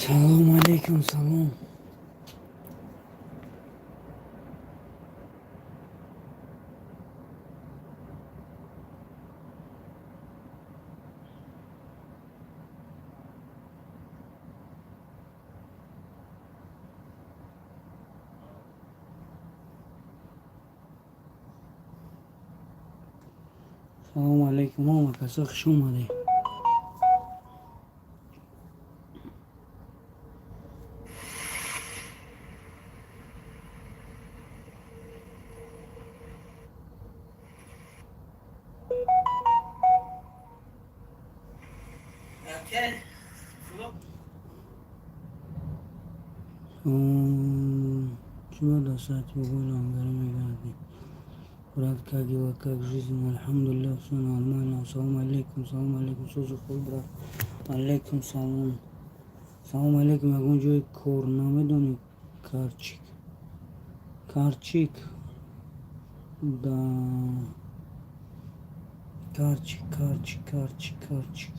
Салому алейкум, салом. Салому алейкум, ҳама каса хуш омадед. Чӣ дар сайти бобои лангарӣ мегардӣ? Брат, как дела, как жизнь? Алҳамдулиллах, всё нормально. Салому алейкум, салому алейкум, сӯзи хуб, брат. Алейкум салом. Салому алейкум, ягон ҷои кор намедонӣ? Карчик. Карчик. Да. Карчик, карчик, карчик, карчик.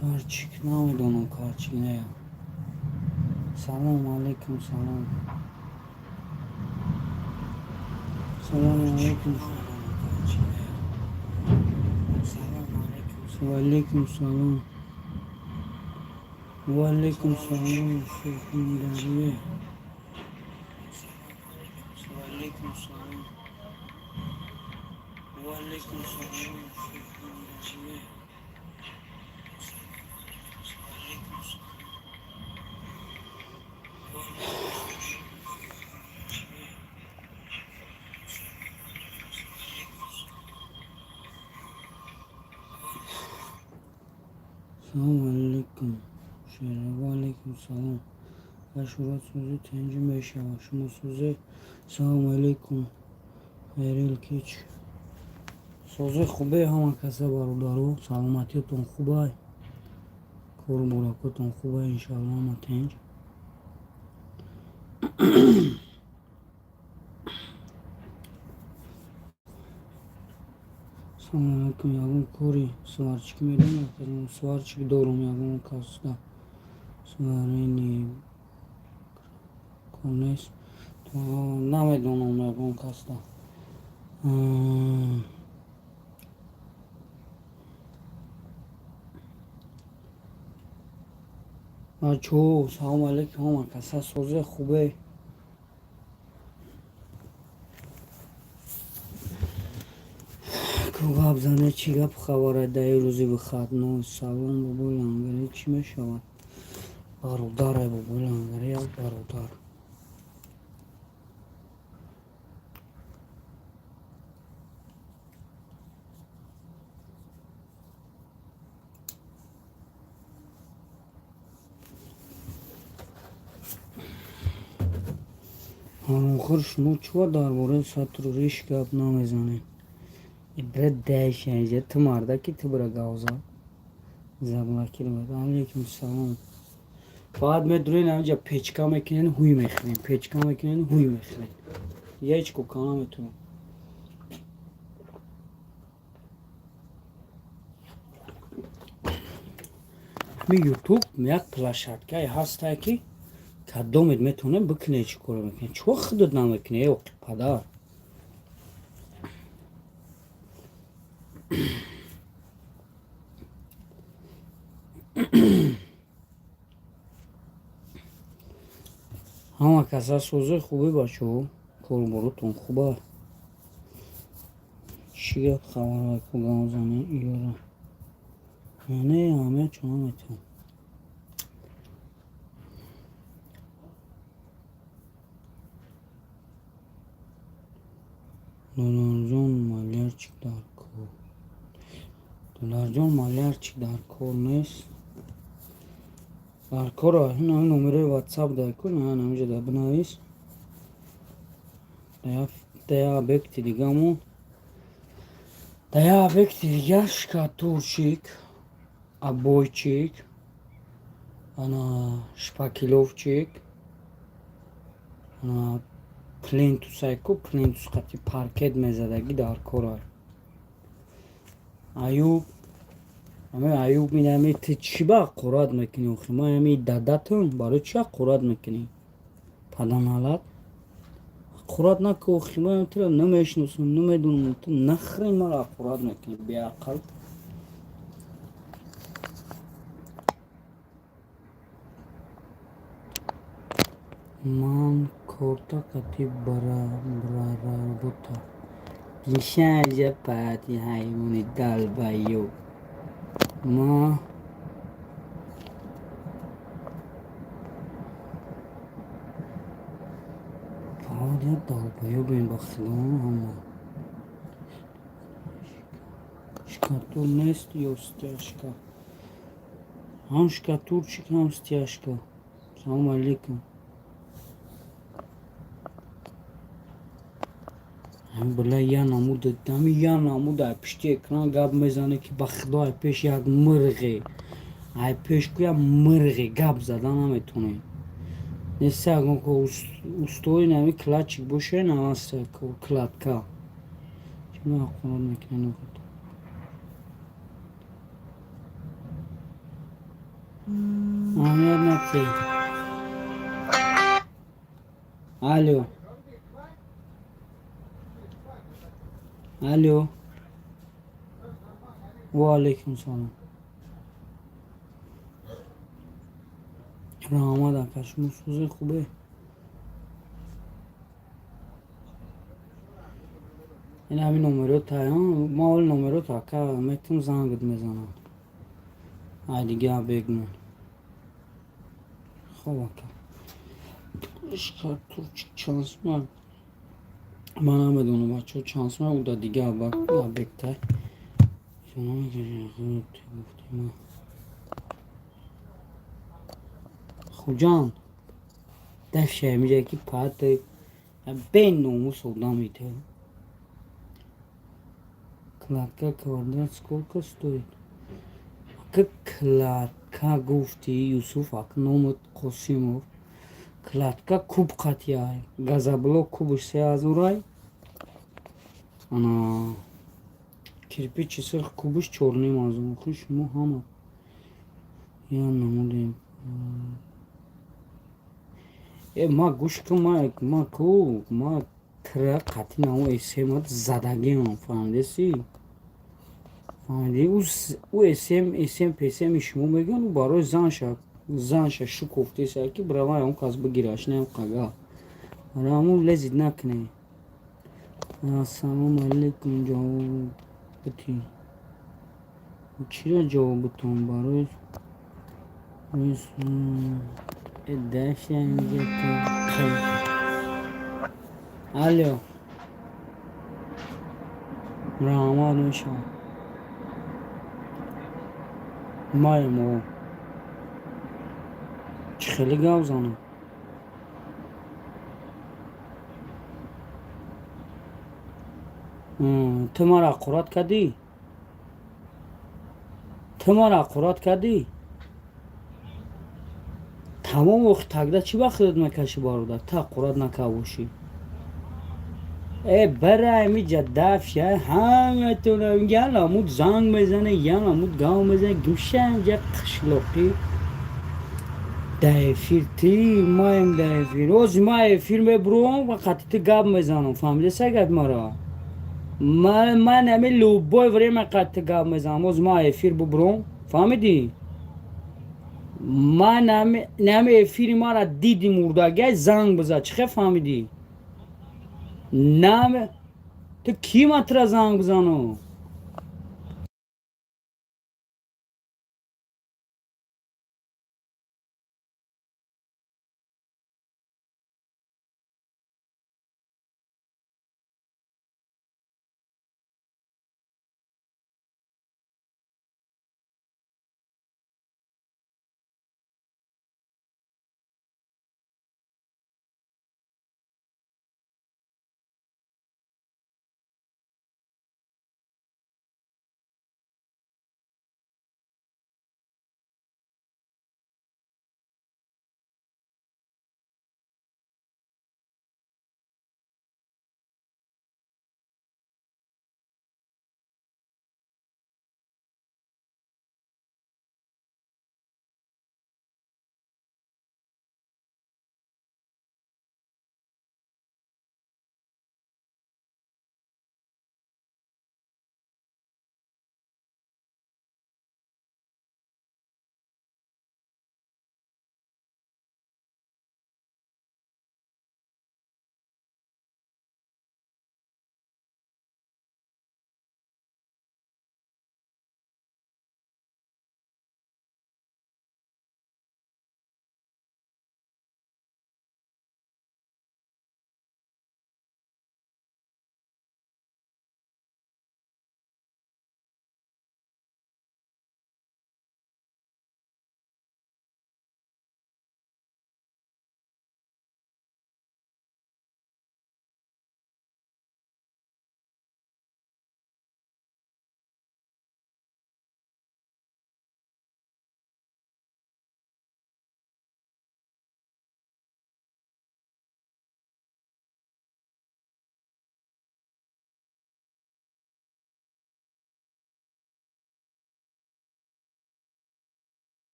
Карчик, намедонам карчик не. Салому алейкум, салом. Салому алейкум. Ва алейкум салом. Ва алейкум салом. Сухандария. Ва алейкум салом. Ва алейкум салом. Сухандария. Салому алейкум. Шера, ва алейкум салом. Ашурат сӯзи тинҷ мешавад. Шумо сӯзе? Салому алейкум. Хайрил кеч. Сӯзи хубе ҳама каса, бародаро. Саломатиятон хубай. Кору буракотон хубай, иншалло, ҳама тинҷ. Салому алейкум. Ягон кори сварщик медонед? Сварщик дорум, ягон касда. Сварени кор нест. Намедонам ягон касда. Бачаҳо, салому алейкум ҳама каса. Созе хубе. Ку гап зане, чӣ гап хабара дар ин рӯзи выходной? Салом, бобои лангарӣ, чӣ мешавад? Бародарай, бобои лангарӣ, як бародар. Охир шумо чӯ дар бораи сатру риш гап намезанед? Ибра даша, ту мардаки, ту бира гавза. Заблокировать. Алейкум салом. Баъд медурен ҳаминҷа печка мекунен, ҳуй мехӯрен. Печка мекунен, ҳуй мехӯрен. Дигар ҳеҷ ко кана наметавонам. Ҳамин Ютуб як площадкае ҳастае, ки кадомед метавонед бикунед, чӣ коро мекунед. Чӣ худат намекунӣ, э оқи падар? Каса сӯзи хуби, бачаҳо, коруборотон хуба? Чӣ гап, хабарҳои гавзани ёра? Не, аҳамият чо наметиҳам. Додарҷон, малярчик дар кор? Додарҷон, малярчик дар кор нест. Дар кор номерои ватсап дар кор ҳаминҷа да бинавис. Да я объекти дигамо, да я объекти дига штукатурщик, обойчик, ана шпаклёвщик, ана плинтусайку, плинтус қати паркет мезадагӣ дар кора. Аюб, ами Аюб, инами ту чӣ ба ҳақорат мекунӣ охи? Ман ами дадатам, барои чӣ ҳақорат мекунӣ? Паданалат, ҳақорат наку охи. Ман туро намешиносам, намедонам, ту нахрен маро ҳақорат мекунӣ, беақл? Ман корта қати работа гишаҷа пати ҳайвони долбоёб. Ма фаъолият долбоёбем, ба худо ҳама. Штукатур нест ё стяжка? Ҳам штукатурщик, ҳам стяжка. Салому алейкум. Била, я намуд, ами я намуд ай пишти экран гап мезане, ки ба худо, ай пеш як мирғе, ай пеш ку як мирғе гап зада наметонем. Неста ягон устои нами кладчик боше, наваста кладка. Чима ҳақорат мекунед? Аҳамият натиҳед. Алло, алло, ва алайкум салом. Раҳмат, ака, шумо сӯзи хубе? Ин ҳамин номеро тайён, ма оли номеро ака метум, зангат мезанам. Ай дига бегмон. Хоб, ака. Штукатурчик чанд суман? Ман намедонам, бачаҳо, чанд суман уда дига объектай. Гуфтем. Хуҷанд дафша миҷа ки пат беномус одам ите. Кладка квадрат сколько стоит? Ака, кладка гуфти, Юсуф, ак номат Қосимов. Кладка куб қатъяй. Газоблок кубш 3000-ай. Ана кирпичи сирх кубш 4500. Охи шумо ҳама я намудем. Э, ма гӯш кун, ма ку ма тира қатъи намо эсемат задагиам, фаҳмидеси? Фаҳмидӣ? Ӯ эсем эсем песеми шумо мегӯян, ӯ барои занша шукуфтеса, ки бирава он кас бигираш, не қага. Барои ҳамун лезить накунед. Ассалому алайкум, ҷавоб битӣ. Чиро ҷавоб битон барои даша инҷа то. Алло. Раҳмат мешавам. Маем о. Чӣ хеле гап занам? Ту маро ҳақорат кардӣ? Ту маро ҳақорат кардӣ? Тамом, охи тогда чӣ ба худат мекашӣ, бародар? Ту ҳақорат накарда бошӣ. Э, бара ҳамиҷа дафша ҳаматона я намуд занг мезане, я намуд гав мезане, гӯша инҷа қишлоқӣ да эфир ти маем да эфир. Ҳозир ма эфир мебурам ва қати ту гап мезанам. Фаҳмидеса гапи маро? Ман ҳами любое время қати ту гап мезанам. Ҳозир ма эфир бубурам. Фаҳмидӣ? Ман нами эфири мара диди, мурдагиай, занг биза. Чӣ хел фаҳмидӣ? Наме ту кӣ, ман тура занг бизанам?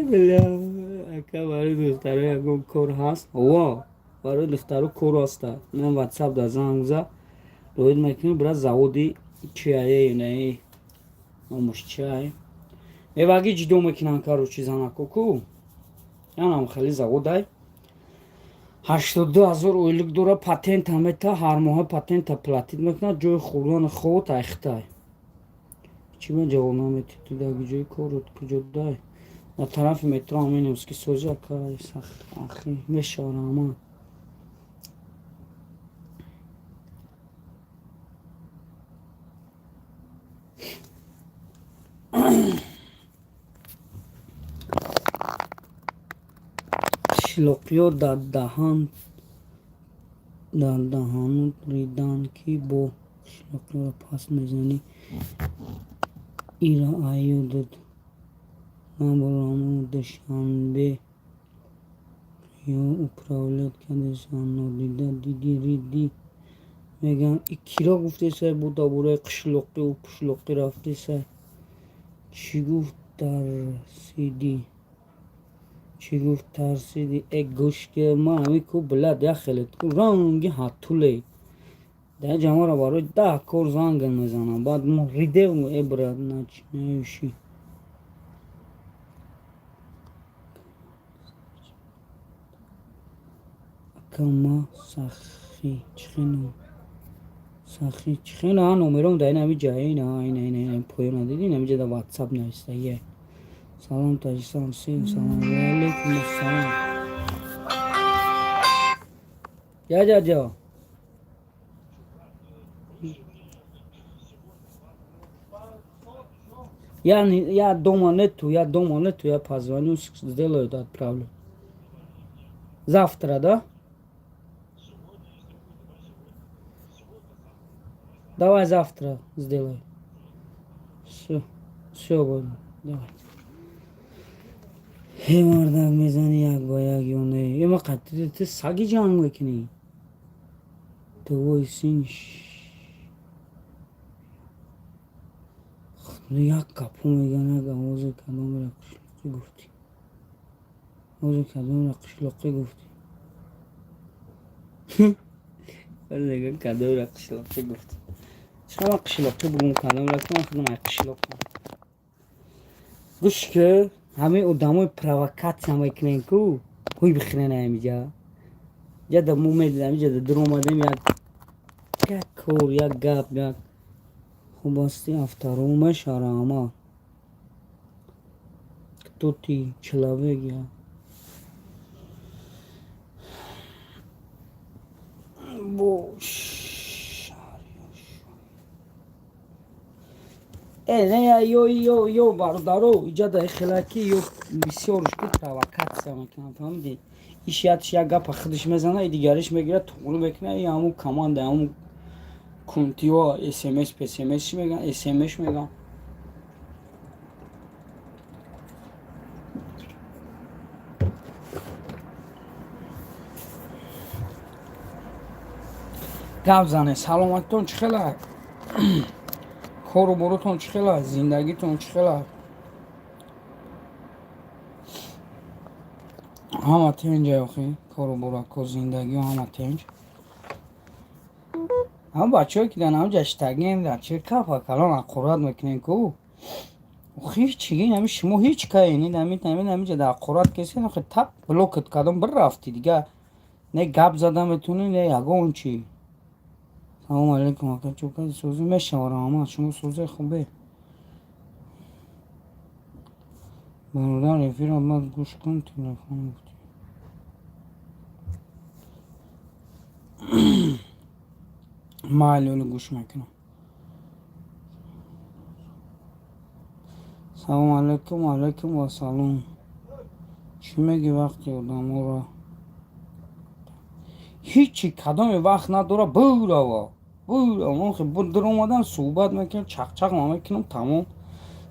Бля, ака, барои духтаро ягон кор ҳаст? Во, барои духтаро кор ҳаста. Ман ватсап дар занг за, доид мекунем, бира. Заводи чиае, наи номуш чиае, меваги ҷидо мекунанд, короче, занако ку янам хеле заводай, 82 000 ойлик дора, патента мета, ҳар моҳа патента платить мекунад, ҷои хӯрдану хобот айхтай. Чӣ ма ҷавоб наметӣ? Ту дар ҷои корот куҷо дай? Дар тарафи метро Аминовский сози, ака, ахи, мешавад. Қишлоқиё дар даҳан Дар даҳанут ридан, ки бо қишлоқиро паст мезанӣ, ира аёдат набурану Душанбе ё управлять кардесан, нодида диди риди мегӯям. И киро гуфтесай, бу дар бораи қишлоқиву пушлоқӣ рафтесай? Чӣ гуфт тарсидӣ? Чӣ гуфт тарсидӣ? Э, гӯшке, ма ҳамин ку блядь, як хеле ранги ҳаттуле дар ҷамоаро барои 10 кор зангл мезанам, баъд мо ридев. Э, брат, начинающий. Ака, ма сахи чихено, сахи чихено? А номером дар ин ҳами ҷа, ина, ина, ина, ина, поёна дидӣ, ин ҳами ҷа дар Ватсап навистагия. Салом, Таҷикистон, всем салом. Ва алейкум ассалом. Я дядя. Я, не, я дома нету, я дома нету, я позвоню, сделаю, отправлю. Завтра, да? Давай завтра сделаю. Все, все, давай. Ҳе, мардак, мезани як ба як ё не? Ема қати ту саги ҷанг мекунӣ? Твой сын як гапо мегӯян, як овози кадомеро қишлоқӣ гуфтӣ? Овози кадомеро қишлоқӣ гуфтӣ? Кадомеро қишлоқӣ гуфтӣ? Чӣ ман қишлоқӣ бугум кадомеро, ки ман худам ай қишлоқам? Гӯш ки, ҳамаи одамои провокатсия мекунем ку, ҳуй бихӯрен. Ҳамиҷа ҷада мо медидам, иҷада дур омадем, як кор, як гап, як хубасти автору мешара. Ама кто ты, человек? Я бош. Э, не, ё ё ё бародаро, иҷада хелаки ё бисёрш ки провокатсия мекунам, фаҳмидӣ? Иш ятш як гапа худаш мезана, и дигариш мегирад, туғрӣ мекунад, и ҳамун команда, ҳамун кунтиҳо, смс псмс чӣ мегӯян, смс мегӯян. Гап зане. Саломатитон чӣ хела? Кору борутон чӣ хела? Зиндагитон чӣ хела? Ҳама тенҷ охи, кору борако, зиндагио ҳама тенҷ. Ҳама бачаҳое ки дар ҳамҷа штагем, дар чи капа калон аққурат мекунем ку, ҳеҷ чиги ҳами шумо ҳеҷ каен ҳамиҷа дар аққурат кесен, охи тап блокат кардам, бирафти, дига не гап зада метавонӣ, не ягон чи. Салому алейкум, ака, чӯкаи сӯзӣ мешава? Раҳмат, шумо сӯзе хубе, бародар. Эфирро баъд гӯш кун, телефон гуфтӣ. Майли, оли гӯш мекунам. Салому алейкум. Алейкум вассалом. Чӣ мегӯӣ, вақти одаморо ҳичи кадоме вақт надора, бурава бурава, дур омадан суҳбат мекунем, чақчақ мекунем, тамом.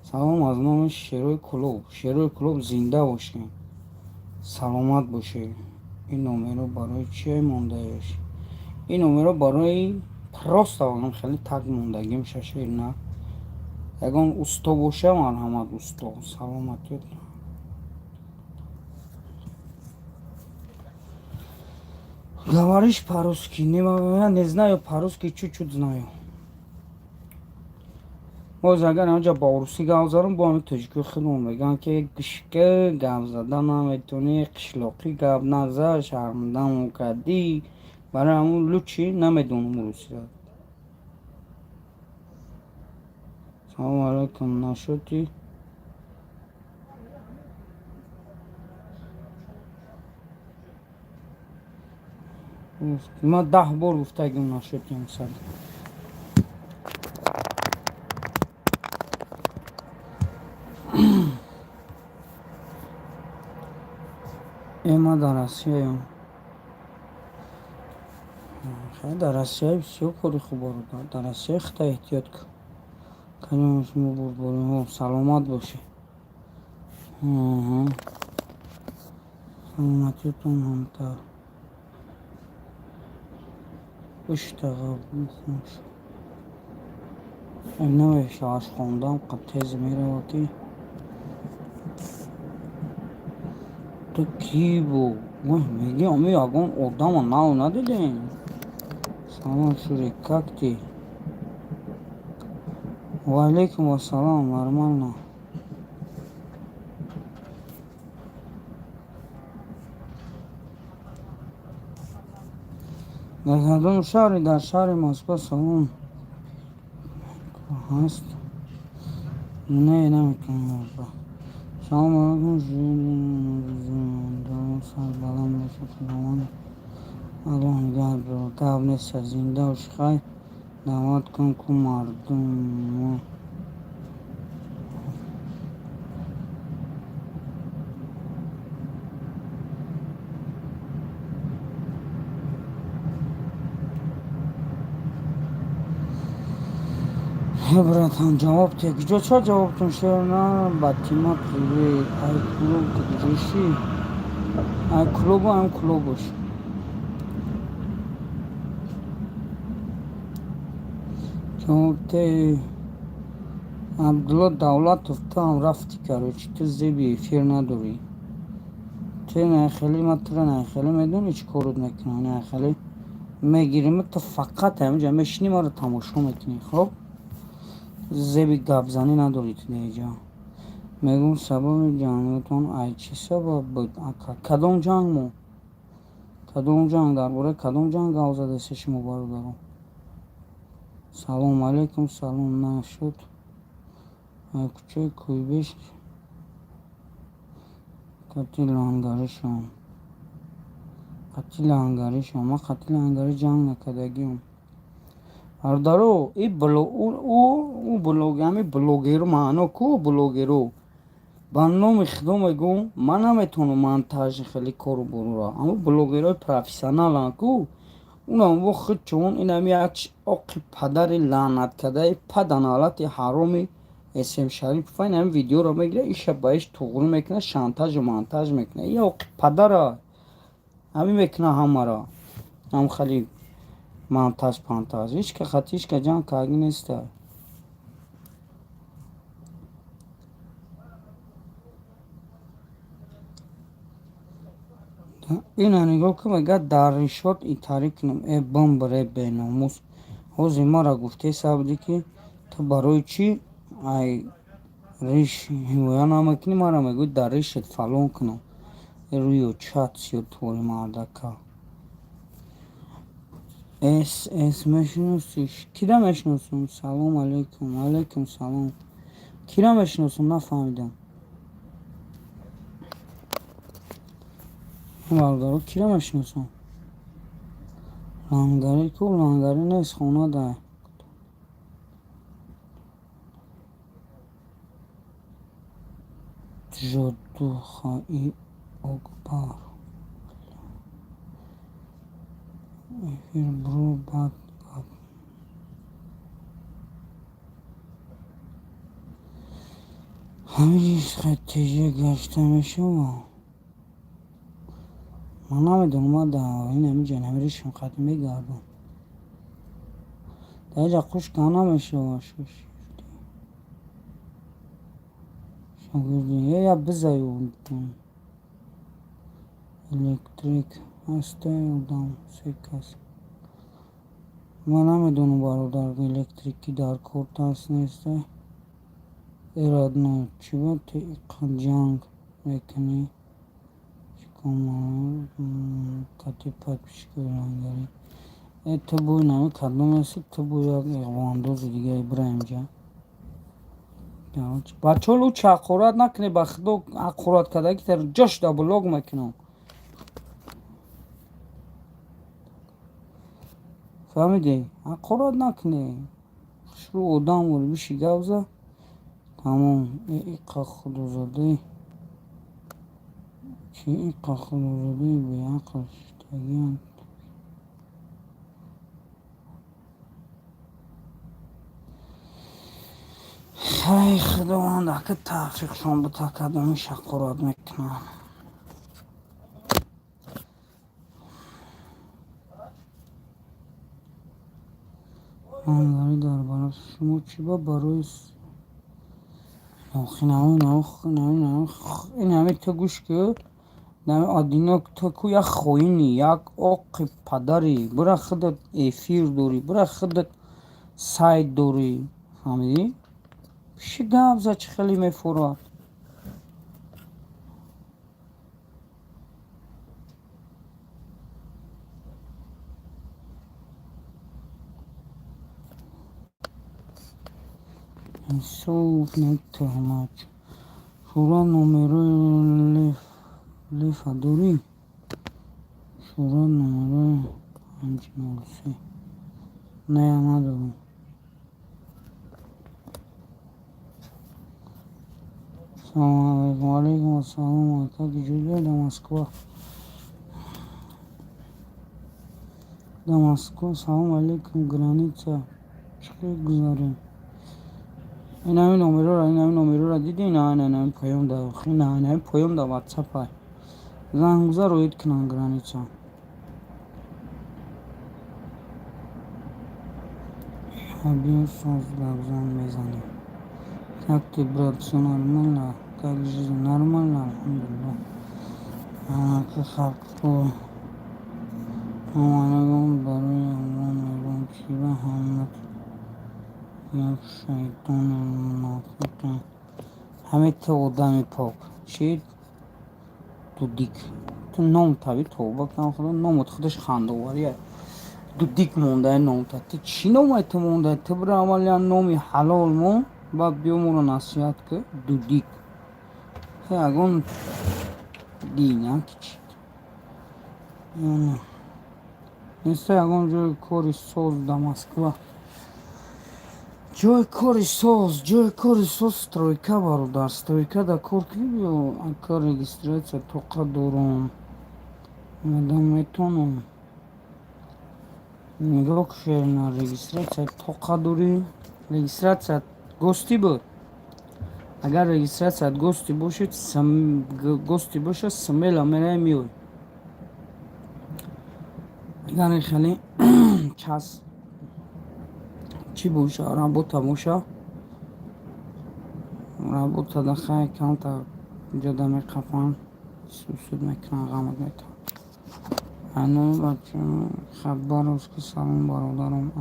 Салом аз номи шерои клуб. Шерои клуб, зинда бошед, саломат бошед. Ин номеро барои чи мондаеш? Ин номеро барои просто хеле так мондагим, шашир на ягон усто боша, марҳамат, усто. Саломатият. Говоришь по-русски? Не, я не знаю по-русски, чуть-чуть знаю. Боз агар ҳамҷа ба русӣ гап занам, бо ҳами тоҷикои худмон мегӯянд, ки гишка гап зада наметавонӣ, қишлоқӣ гап наза, шармандамо кардӣ. Барои ҳамун лучше намедонам русиро. Салому алайкум. Нашоти ман 10 бор гуфтагим, нашоти ҳамсар. Э, ма дар Россияям. Дар Россия бисёр кори хуб бародар. Дар Россия хита эҳтиёт кун. Калима шумо бурдбориҳо, саломат бошед. Саломатиятон ҳамтар. Уштаға бухонш. Намешавад хондам, қад тез мерава ки. Ту кӣ бу? Меги ами ягон одама нав надидем? Салом, Шурик, как ты? Ва алейкум ассалом, нормально. Дар кадом шаҳре? Дар шаҳри Москва. Салом ҳаст? Не, наметавонам. Салом алайкум, сарбаланд бошед, Худованд Аллоҳ нигаҳ дорад. Гап нест, зинда бошӣ, хайр. Даъват кун ку мардумро. Братан, ҷавоб те. Куҷо ча ҷавобтон шер на? Батима, привет. Ай клуб куҷошӣ? Ай клубу ам клуб бош. Ҷавоб те. Абдулло Давлатов, ту ҳам рафтӣ, короче, ту зеби эфир надорӣ. Ту нахеле, ман туро нахеле медонӣ чӣ корот мекунам? Нахеле мегирим, ту фақат ҳаминҷа мешинӣ, маро тамошо мекунӣ, хоб? Зеби гапзанӣ надорӣ ту деҷа. Мегӯм, сабаби ҷангатон ай чӣ сабаб буд, ака? Кадом ҷанг мо? Кадом ҷанг? Дар бораи кадом ҷанг гап задасе шумо, бародарон? Салом алейкум, салом нашуд. Ай кӯчаи Кӯйбеш қати лангаришон. Қати лангаришон. Ман қати лангари ҷанг накардагиам. Бародаро, и ӯ блог, ҳами блогеру маъно ку блогеру. Ба номи Худо мегӯм, ман наметавонам монтажи хеле кору борура. Аммо блогерҳои профессионаланд ку, унам бо худ чун инами як оқи падари лаънаткардаи паданалати ҳароми СМ Шарипов ин ҳами видеоро мегирад, иша ба иш туғрӣ мекунад, шантажу монтаж мекунад. И оқи падара ҳамин мекунад ҳамаро. Ҳам хеле монтаж пантаж. Ҳичка хати ҳичка ҷанг карги неста. Ина нигоҳ кун, мегӯяд дар ришот итарӣ кунам. Э бамбр, э беномус. Ҳозир мара гуфтеса будӣ ки ту барои чӣ ай риш ҳимоя намекунӣ, мара мегӯӣ дар ришет фалон кунам. Рӯё чат сиё твори мардака. С С мешиносиш? Кира мешиносам? Салом алейкум. Алейкум салом. Кира мешиносам, нафаҳмидам. Бародаро, кира мешиносам? Лангари ку, лангари нест, хона дай. Ҷодухаи Акбар. Эфир бро, бад гап. Ҳамин теҷа гашта мешавад. Ман намедонам, ман дар ин ҳамин ҷа намиришам қад мегардам. Дар инҷа хушка намешавад. Шогирди я бизаю. Электрик ҳастай одам се кас. Ман намедонам, бародар, электрикӣ дар кор аст нестай. Э родной, чӣ ба ту иққад ҷанг мекунӣ? Кати подписчикои лангарӣ. Э ту бӯй нами кадом ҳасти, ту бӯ як иғвоандози дигаи бира инҷа. Бачаҳо, лучше ҳақорат накунед, ба худо ҳақорат кардаги тар ҷош да блог мекунам. Фаҳмидӣ? Ҳақорат накунед. Хушрӯ одам бори, биши гап за. Тамом. Иққа худозодаи ки иққа худозодаи беақл шудагианд. Ай, Худованд, ака, тавфиқшон бита, кадоми шақорат мекунанд. Ангари дар бара шумо чӣ ба барои инами ту гӯш ки, нами одинок, ту ку як хоини, як оқи падари. Бура, худат эфир дорӣ, бура, худат сайт дорӣ, фаҳмидӣ? Чӣ гап за, чӣ хеле мефурад? Инсоф нетуҳмат. Шура, номерои лефа дорӣ? Шура, номерои 503. Не, надорам. Салому алайкум. Алайкум ассалом, ака, куҷода? Да Москва, да Москва. Салому алайкум. Граница чӣ хел гузарем? Инами номерора, инами номерора диди? Ина, инами поём да, ина, инами поём да ватсапай. Занггузар, оид кунанд граница. Биё, соз гап мезанем. Как ты, брат, всё нормально? Как жизнь? Нормально, алҳамдулиллоҳ. Ака, халқро алайкум. Барои Аллоҳ мегӯям, чӣ ба ҳамат як шайтони мунофиқе. Ҳаме ту одами пок чӣ, дудик, ту ном таби, тавба кунам, худо, номот худаш хандаовария. Дудик мондаи номта. Ту чӣ номай ту мондаи? Ту бира, аввал як номи ҳалол мон, баъд биё моро насиҳат ки. Дудик, ту ягон дина ки чӣ неста? Ягон ҷои кори соз да Москва, ҷои кори соз, ҷои кори соз, стройка, бародар, стройка да кор кунӣ, биё. Ака, регистрация тоқа дорам, омадам метавонам? Нигоҳ, шерна, регистрация тоқа дорӣ? Регистрация гости буд. Агар регистрацияат гости бошед, гости бошад, смело меравӣ, меоӣ. Агар хеле час чӣ боша, работа боша, работа да хай камтар ҷода меқапанд, сусуд мекунанд, ғамат метаванд. Ано бача Хабаровски. Салом, бародарам.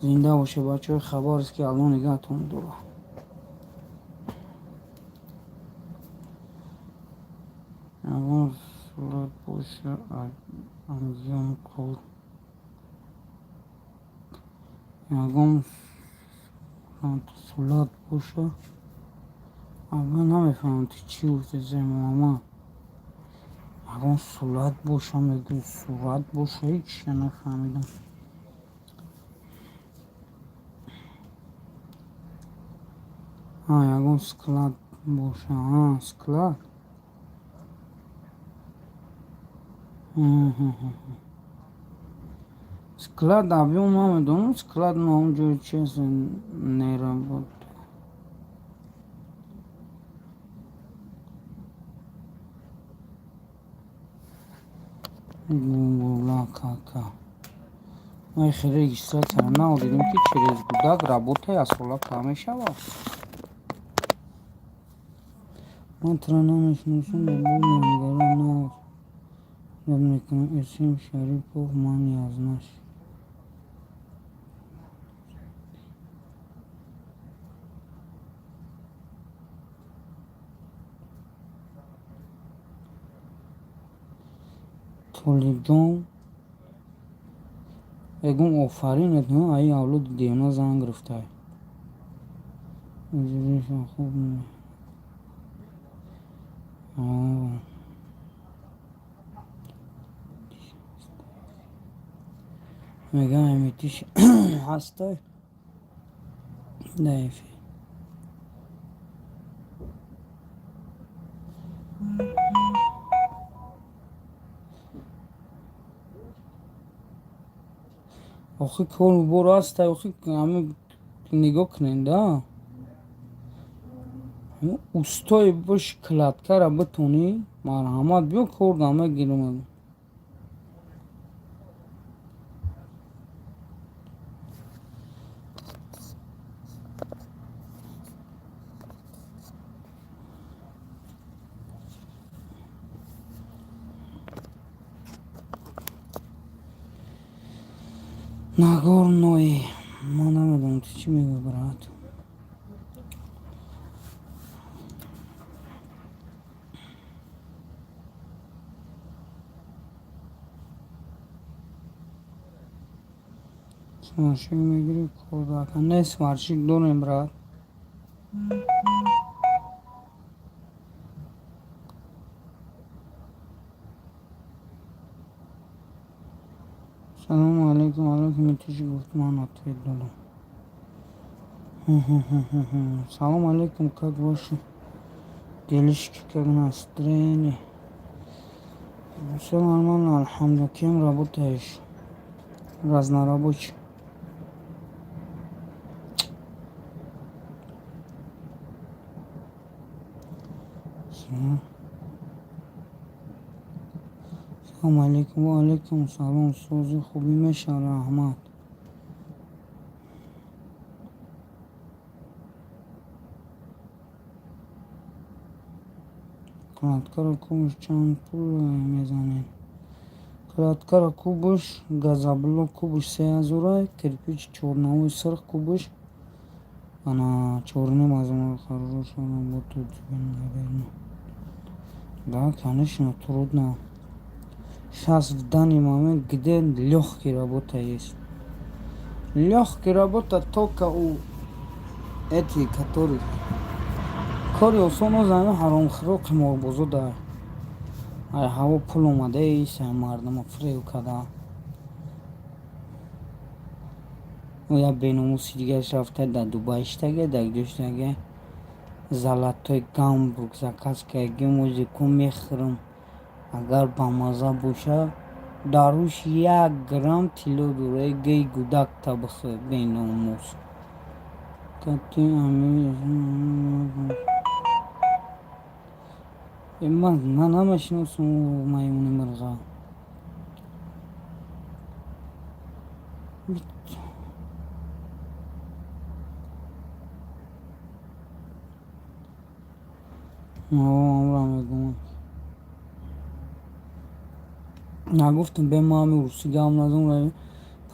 Зинда боше, бачаҳои Хабаровски, Алло нигаҳтон дорад. Ягон сурат боша, анҷом кор, ягон сурат боша. Ман намефаҳмам, ту чӣ гуфти, Зай Муҳаммад. Ягон сурат боша мегӯ, сурат боша, ҳеҷ нафаҳмидам. Ягон склад боша, склад. Склад объём намедонам, склад на он ҷои чи аст, не работа. Гула кака. Ман хеле регистрацияро надидем, ки через гудак работа яксола кам мешавад. Ман туро намешиносам, бобо, мангаро нағз гап мекунам. Эсим Шарипов, ман язнаш. Толибҷон, ягон офаринет, аи авлоди девона зан гирифтай. Хуб. Мегам, эмитиш ҳастай дар эфир. Охи, кору бор аста, охи, ҳами нигоҳ кунед да, устои боши, кладкара битонӣ, марҳамат, биё, кор да мегирам. Нагорной, ман намедонам, ту чӣ мегӯӣ, брат. Сварщик мегирӣ, кор не, сварщик дорем, брат. Салому алейкум. Алейкум. Ту чӣ гуфт, ман ответ додам. Салом алейкум, как ваши делишки, как настроение? Все нормально, алҳамдулилла. Кем работаешь? Разнорабочий. Салом алейкум. Ва алейкум салом. Сози, хубӣ, меша, раҳмат. Кладкаро кубш чанд пул мезанед? Кладкаро кубш, газоблок кубш 3000-а, кирпич чорнавои сирх кубш ана 4500. Хорошая работа у тебя, наверное. Да, конечно, трудно. Сейчас, в данный момент, где легкий работа есть? Легкий работа только у эти, которые кори осон озами ҳаромхӯро, қиморбозо да ай ҳаво пул омадаис, ай мардума фиреб карда. Як беномуси дигараш рафта дар Дубай иштага, дар ҷо иштага, золотой Гамбург заказ карда, музику мехӯрам, агар бамаза боша, дар рӯш 1 грамм тилло дора. Гей, гудакта бихӯр, беномус. Кати ман намешиносам маймуни мирға. Амра мегӯям, нагуфтам, бе ма ҳами русӣ гап назанам,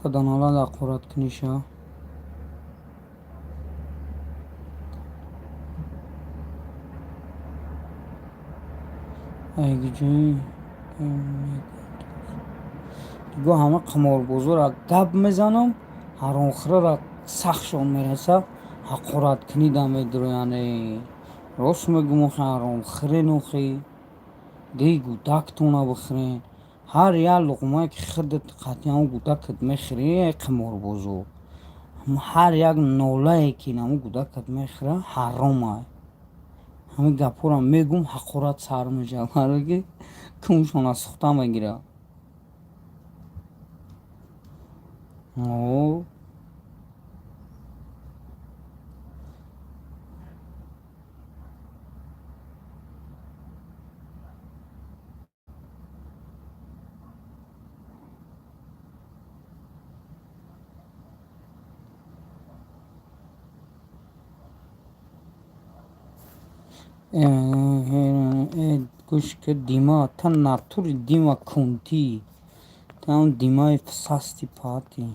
паданала ҳақорат куниша. Айгиҷои дигоҳ ҳама қиморбозора гап мезанам, ҳаромхӯрара сахтшон мераса, ҳақораткунӣ да медироянд. Рост мегӯм, охи, ҳаромхӯрен, охи, гей, гудактона бихӯрен. Ҳар як луқмае ки худат қатъи ҳамун гудакат мехӯрӣ, эй қиморбозо, ҳар як нолае ки ҳамун гудакат мехӯра, ҳаромай. Ҳамин гапҳоро мегӯм, ҳақорат сар мешавад, барое ки кумшона сухта мегирад. О, гӯш ки, Дима, та натури Дима кунтӣ, та ҳам Димаи састи пати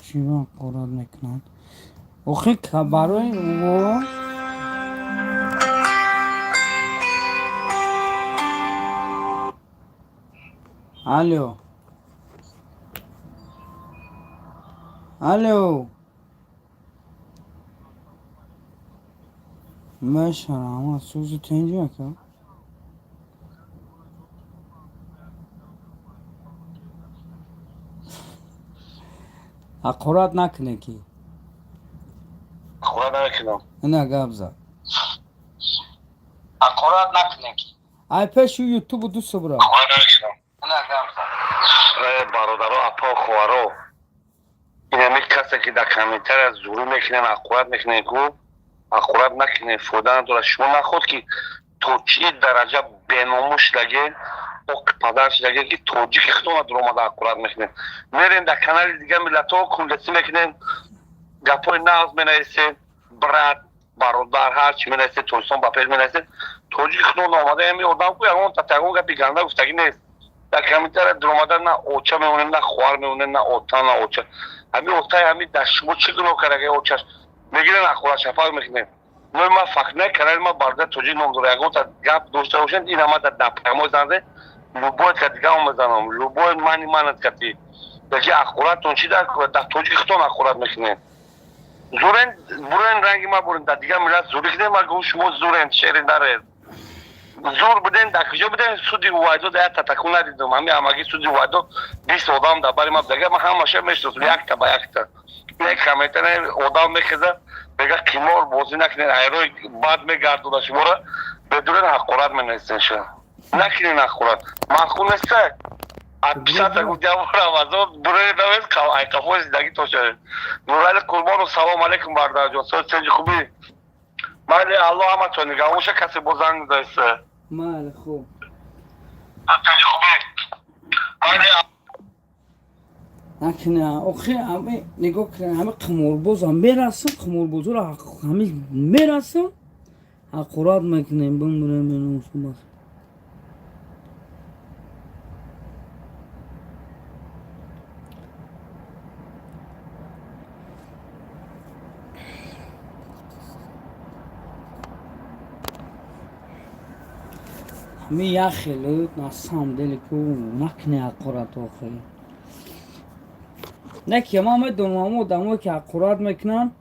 чӣ ҳақорат мекунанд, охи, барои о. Алло, алло, мешарам, сӯзи тинҷ, ака. Ҳақорат накунед ки. Ҳақорат намекунам. Ина гап зад. Ҳақорат накунед ки. Ай пеши ютубу ду субра. Ҳақорат намекунам. Ина гап зад. Бародаро, апа, хоҳаро, инами касе ки дар комментария зурӣ мекунен, ҳақорат мекунен, ку ҳақорат накунен, фоида надорад. Шумо наход ки то чӣ дараҷа беномус шудаге, оқ падар шудаге, ки тоҷики худона дуромада ҳақорат мекунен. Мерен дар канали дигар миллатҳо кунлесӣ мекунен, гапҳои нағз менависен, брат, бародар, ҳарчи менависед, Тоҷикистон ба пеш менависед. Тоҷики худона омада ами одам ку ягон ягон гапи ганда гуфтагӣ нест. Дар комментария дуромада на оча мемонем, на хоҳар мемонем, на ота, на оча. Ҳами отаи ҳами дар шумо чӣ гуноҳ кардаги очаш мегирен, ҳақорат шафақ мекунем. Ной ма факт не, канали ма бародар тоҷик ном дора. Ягонта гап дошта бошед, ин ама дар прямой занде, любой ка дигар мезанам, любой мани манат кати даки ҳақоратон чӣ дар тоҷики худтон ҳақорат мекунем. Зурен бурен, ранги ма бурен, дар дигар миллат зурӣ кунем. Ма гум, шумо зурен, шери наред. Зур буден, дар куҷо буден? Суди Увайдо да як татакун надидум. Ҳами ҳамагӣ суди Увайдо 20 одам дар бари ма будага, ман ҳамаша мешиносам якта ба якта. Не комментаре одам мехеза, мега қимор бозӣ накунед, айрои бад мегардона шуморо, бедурен ҳақорат менависен. Ша накунен ҳақорат, маъқул неста. Отписаться гуфт, я Рамазон бурен навес, айқафои зиндагӣ тошавед. Нурали Қурбонов, салом алейкум, бародарҷон, сои сенҷи хубӣ? Майли, Аллоҳ ҳаматон нигаҳ боша. Касе бо занг заиста. Майли, хуб. Сенҷи хубӣ? Майли. Накуна охи, ҳами нигоҳ кунед, ҳами қиморбозам мерасам, қиморбозоро ҳами мерасам, ҳақорат мекунем, бимурем беномусубас. Ҳами як хеле на самом деле ку накуне ҳақорат охи. Не ки ман медонам, ҳамо одамое ки ҳақорат мекунанд,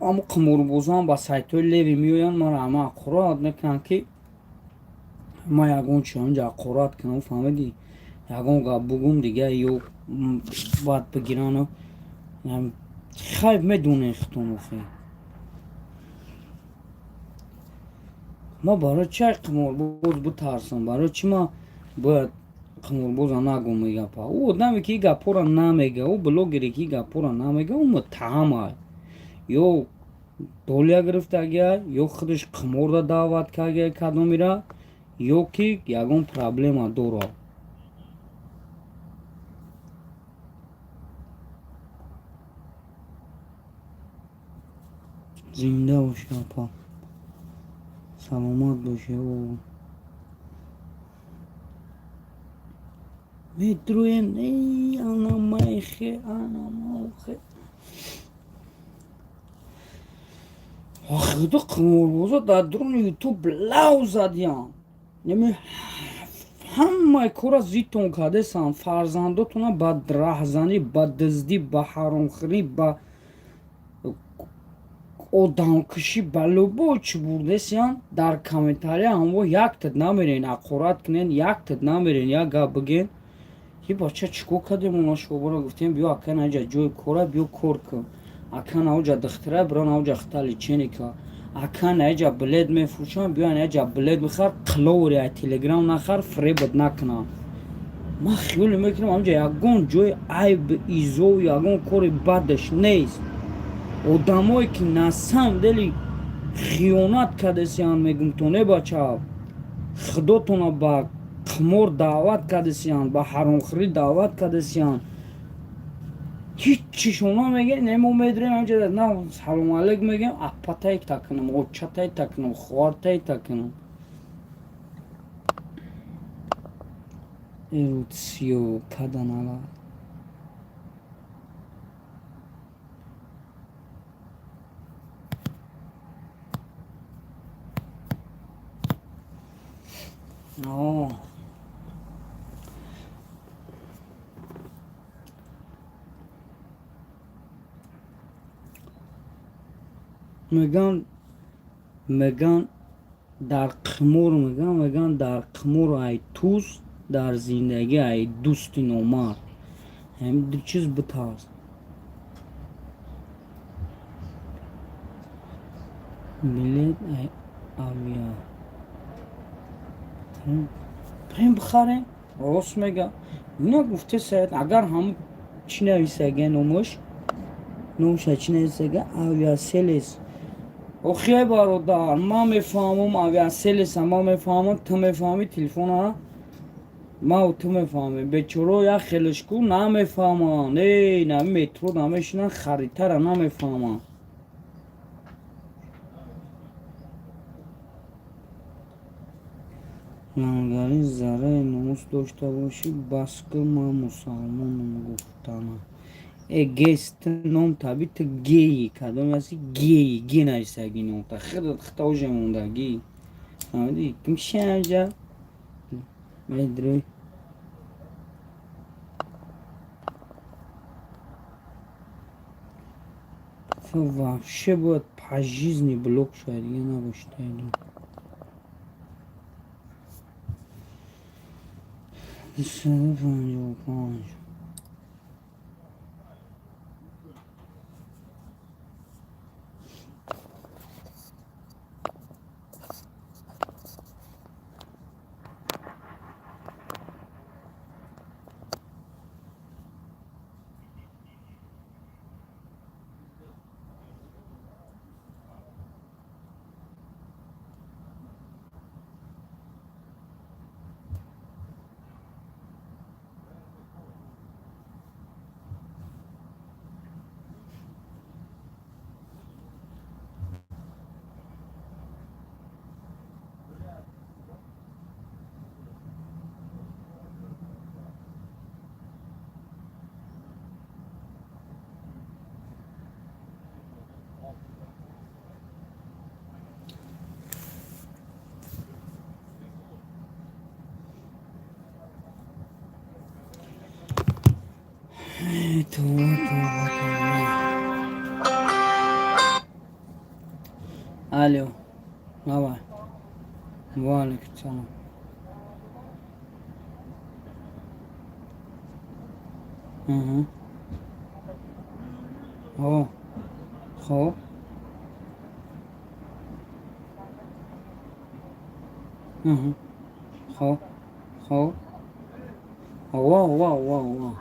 ҳамо қиморбозан ба сайтҳои леви меоянд, мара ҳама ҳақорат мекунанд, ки ман ягон чи ҳаминҷа ҳақорат кунам, фаҳмидӣ, ягон гап бугум, дига ё бад бигирану хайб медонем худтон охи. Ма барои чи ай қиморбоз битарсам? Барои чи ма бояд қиморбоза нагум и гапа? Ӯ одаме ки и гапҳоро намега, ӯ блогере ки и гапҳоро намега, ӯ муттаҳам, ё долия гирифтагия, ё худаш қиморда даъват кардагия кадомира, ё ки ягон проблема дорад. Зинда бошӣ, апа, саломат бошӣ. О, медруем, анамайхе, анамохе. Охиду қиморбозо дар дуруни Ютуб лав задиян. Ями ҳамаи кора зидтон кардесанд, фарзандотона ба раҳзанӣ, ба дуздӣ, ба ҳаромхӯрӣ, ба одамкушӣ, ба любой чӣ бурдесиян. Дар комментария ҳамво яктад намерен ҳақорат кунен, яктад намерен як гап биген, ки бача, чӣ кор кардем? Она шобора гуфтем, биё, ака, наҷа ҷои кора, биё кор кун. Ака, наоҷа духтара, бира наоҷа хита лечение ка. Ака, наҷа билет мефурӯшам, биё наҷа билет бихар, қиловри ай Телеграм нахар, фиребат накунам. Ман хиёле мекунам, ҳамҷа ягон ҷои айб, изову ягон кори бадаш нест. Одамое ки на самом деле хиёнат кардесиянд, мегум то не, бача, худотона ба қимор даъват кардесиянд, ба ҳаромхӯрӣ даъват кардесиянд, ҳиччишон намегӯянд. Не, мо медурем ҳамҷа, на салому алейк мегӯем, апатай такунам, очатай такунам, хоҳартай такунам. Эруциё каданала. О, меган дар қимор, меган дар қимор ай туз, дар зиндагӣ ай дӯсти номард. Ҳамин ду чиз битарс. Билет ай авиа прем бихарем, рост мега. Ина гуфте саят, агар ҳам чӣ нависага номаш? Номша чӣ нависага? Авиаселес. Охи бародар, ман мефаҳмам авиаселеса, ман мефаҳмам, ту мефаҳмӣ телефона? Ма ту мефаҳмем. Бечоро як хелешку намефаҳманд. Эй, нами метро намешинанд, харитара намефаҳманд. Лангари зарраи номус дошта бошӣ, бас ку ман мусалмонам гуфтана. Э гес, ту ном таби ту геи, кадоме ҳасти геи, ге нависаги номта. Худат хита уже мондагӣ. Фаҳмидӣ? Ким шамҷа? Медрӯй. Ту вообще бояд по жизни блок шавад, дига набоши таиду. 255. Тавба, тавба, тавба. Алло. Давай. Ва алейкум салом. Угу. О. Хоб. Угу. Хоб. Хоб. Ова, ова, ова, ова.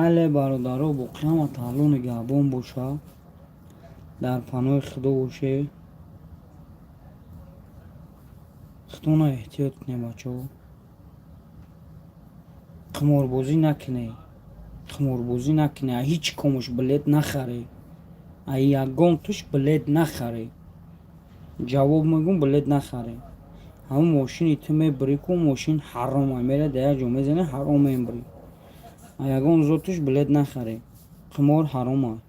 Але бародаро, боқӣ ҳама таъло нигаҳбон боша, дар паноҳи худо боше, худона эҳтиёт кунед бачаҳо, қиморбозӣ накунед, қиморбозӣ накунед, а ҳеҷ комуш билет нахаред, а ягон туш билет нахаред. Ҷавоб мегӯм, билет нахаред. Ҳамун мошини ту мебирӣ ку, мошин ҳарома, мерад дар як ҷо мезанӣ, ҳаром мебирӣ. А ягон зотуш билет нахаред. Қимор ҳаром аст.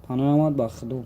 Паноҳ омад ба худо.